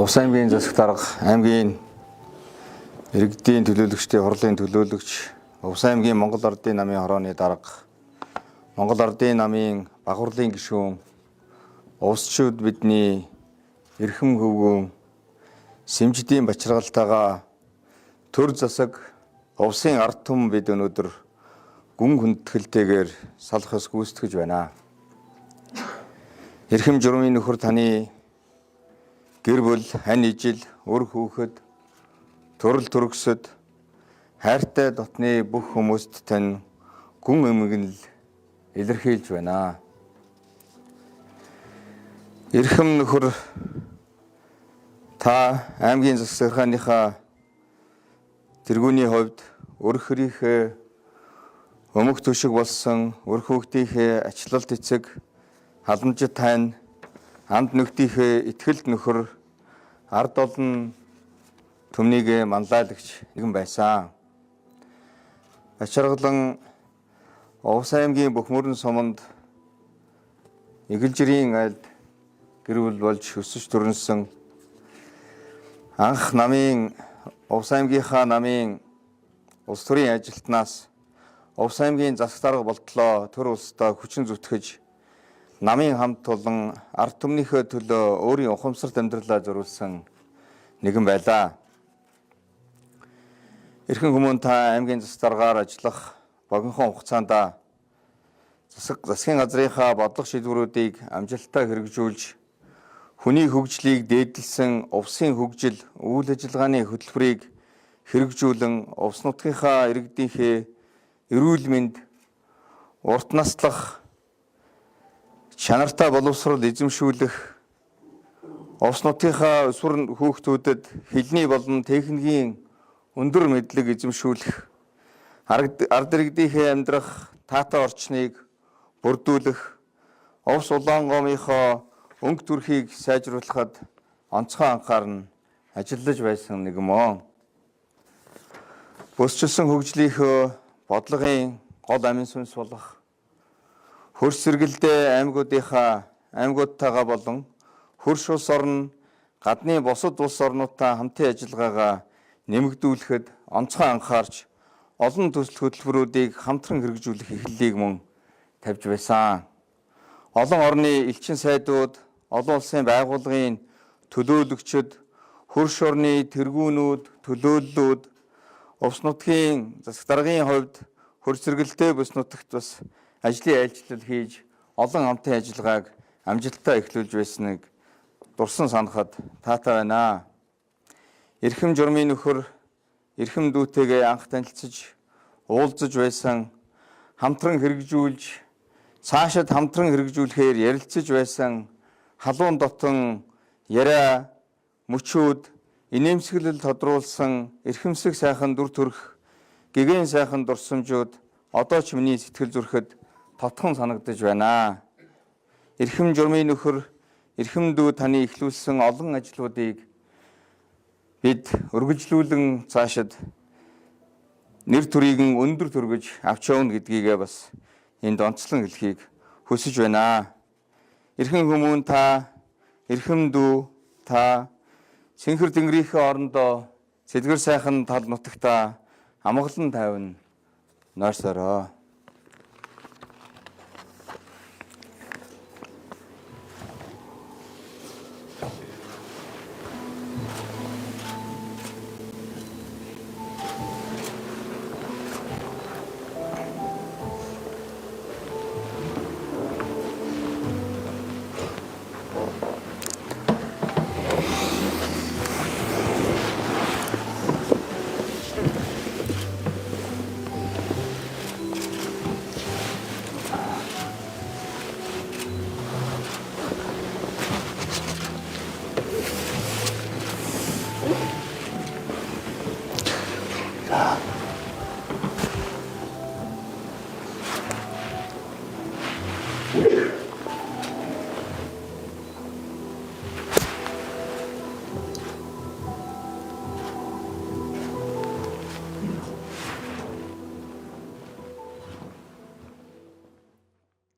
Увс аймгийн засаг дарга, аймгийн иргэдийн төлөөлөгчдийн хурлын төлөөлөгч, Увс аймгийн Монгол Ардын намын хорооны дарга, Монгол Ардын намын баг хурлын гишүүн, увсчууд бидний эрхэм хөвгүүн Сэмждийн Бачиргалтайгаа төр засаг Увсын ард түмэн бид өнөөдөр гүн хүндэтгэлтэйгээр салах ёс гүйцэтгэж байна. Эрхэм журмын нөхөр таны гэр бүл, хань ижил, үр хүүхэд, төрөл төрөксөд, хайртай дотны бүх хүмүүст тань гүн эмгэнэл илэрхийлж байна. Эрхэм нөхөр та аймгийн засаг захиргааныхаа тэргүүний хувьд өрх хөрийнхээ өмг төшиг болсон үр хүүхдийнхээ ачлалт эцэг халамжит тань анд нөхдийнхээ итгэлд нөхөр ард олон түмнийг манлайлагч нэгэн байсан. Бачаргалан Увс аймгийн Бөхмөрн суманд Эгэлжирийн айлд гэр бүл болж өсөж төрөнсөн анх намын Увс аймгийнхаа намын улс төрийн ажилтнаас Увс аймгийн засаг дарга болтлоо төр улсдаа хүчин зүтгэж намын хамт олон ард түмнийхээ төлөө өөрийн ухамсарт амьдралаа зориулсан нэгэн байлаа. Эрхэм хүмүүн та аймгийн засаг даргаар ажиллах богинохон хугацаанд засгийн газрынхаа бодлого шийдвэрүүдийг амжилттай хэрэгжүүлж хүний хөгжлийг дээдэлсэн увсын хөгжил үйл ажиллагааны хөтөлбөрийг хэрэгжүүлэн увс нутгийнхаа иргэдийнхээ эрүүл мэнд урт наслах чанартай боловсрол эзэмшүүлэх увс нутгийнхаа өсвөр хүүхдүүдэд хэлний болон техникийн өндөр мэдлэг эзэмшүүлэх ард иргэдийнхээ амьдрах таатай орчныг бүрдүүлэх увс Улаангомынхоо өнгө төрхийг сайжруулахад онцгой анхааран ажиллаж байсан нэг юм оо. Бүсчилсэн хөгжлийнхөө бодлогын гол амин сүнс болох хөрс сэргэлдээ аймагуудынхаа аймагуудтайгаа болон хөрш улс орн гадны бусад улс орнуудтай хамтын ажиллагаагаа нэмэгдүүлэхэд онцгой анхаарч олон төсөл хөтөлбөрүүдийг хамтран хэрэгжүүлэх эхлэлийг мөн тавьж байсан. Олон орны элчин сайдууд, олон улсын байгууллагын төлөөлөгчид, хөрш орны тэргүүнүүд, төлөөллүүд увс нутгийн засаг даргын хувьд хөрс сэргэлтэй бүс нутагт бас ажлын айлчлал хийж олон хамтын ажиллагааг амжилттай эхлүүлж байсныг дурсан санахад таатай байна. Эрхэм журмын нөхөр эрхэм дүүтэйгээ анх танилцаж уулзаж байсан хамтран хэрэгжүүлж цаашид хамтран хэрэгжүүлэхээр ярилцаж байсан халуун дотон яриа мөчүүд инээмсэглэл тодруулсан эрхэмсэг сайхан дүр төрх гэгээн сайхан дурсамжууд одоо ч миний сэтгэл зүрхэд тотхон санагдаж байна. Эрхэм журмын нөхөр эрхэм дүү таны эхлүүлсэн олон ажлуудыг бид өргөжлүүлэн цаашид нэр төрийг нь өндөр төргөж авч явна гэдгийгээ бас энд онцлон хэлэхийг хүсэж байна. Эрхэм хүмүүн та, эрхэм дүү та цэнхэр тэнгэрийнхээ орондоо цэдгэр сайхан тал нутагтаа амгалан тайван нойрсороо.